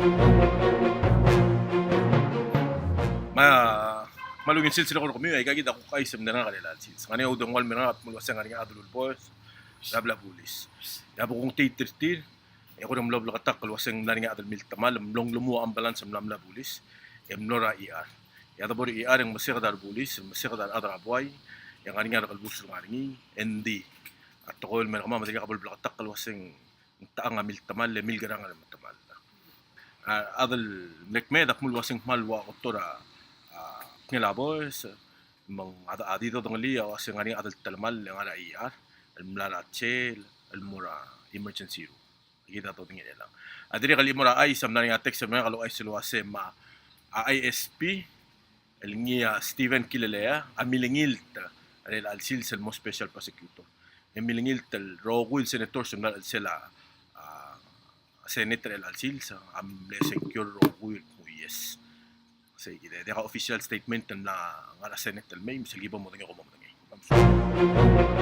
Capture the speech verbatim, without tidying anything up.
Me a, me a ungil sils el eko er kemiu, aika kid a kuk chais el mla er ngak er chelecha el sils. Ngar er ngii a udoud el mla er ngak el kmo el uasei ngar er ngii a chad el ulebongel el mla bulis. E a bo kung tia er tir, e kora mlo bleketakl el uasei ng mla er ngii a chad el miltemall, mlo nglemuu a ambulance el mla, mla bulis, e mlo er a ER. E a debo er a ER e ng meseked a rebulis, meseked a rechad er a buai, e ngar er ngii a rekelebus el ngar er ngii, e ng di a tekoi el mei er kemam me dirkak bo lebleketakl el uasei ng techang a miltemall, e milkerang a remetemall. A chad el mle kmeed a kmo el uasei ng kmal ua kot er a, a, kngel a boes, me ng a di, a di dodengelii a uasei ng ngar er ngii a chad el telemall el ngar er a ER, el mla er a chelsel, el mo er a emergency room. Kid a dodengei er chelechang. A dirrek el chimo er a chais a mla er ngii a text el mla er ngak el ouchais el uasei me a ISP, el ngii a Steven Kilelea, a milengilt er chelecha el sils el mo special prosecutor. E milengilt el rokui el senators el mla er a chelsel a, a, Senate er chelecha el sils, a mle secure rokui el kmo yes. Sei kid, e diak a official statement el mla ngar er a Senate el mei, me sel ki bo modengei, kom mo medengei.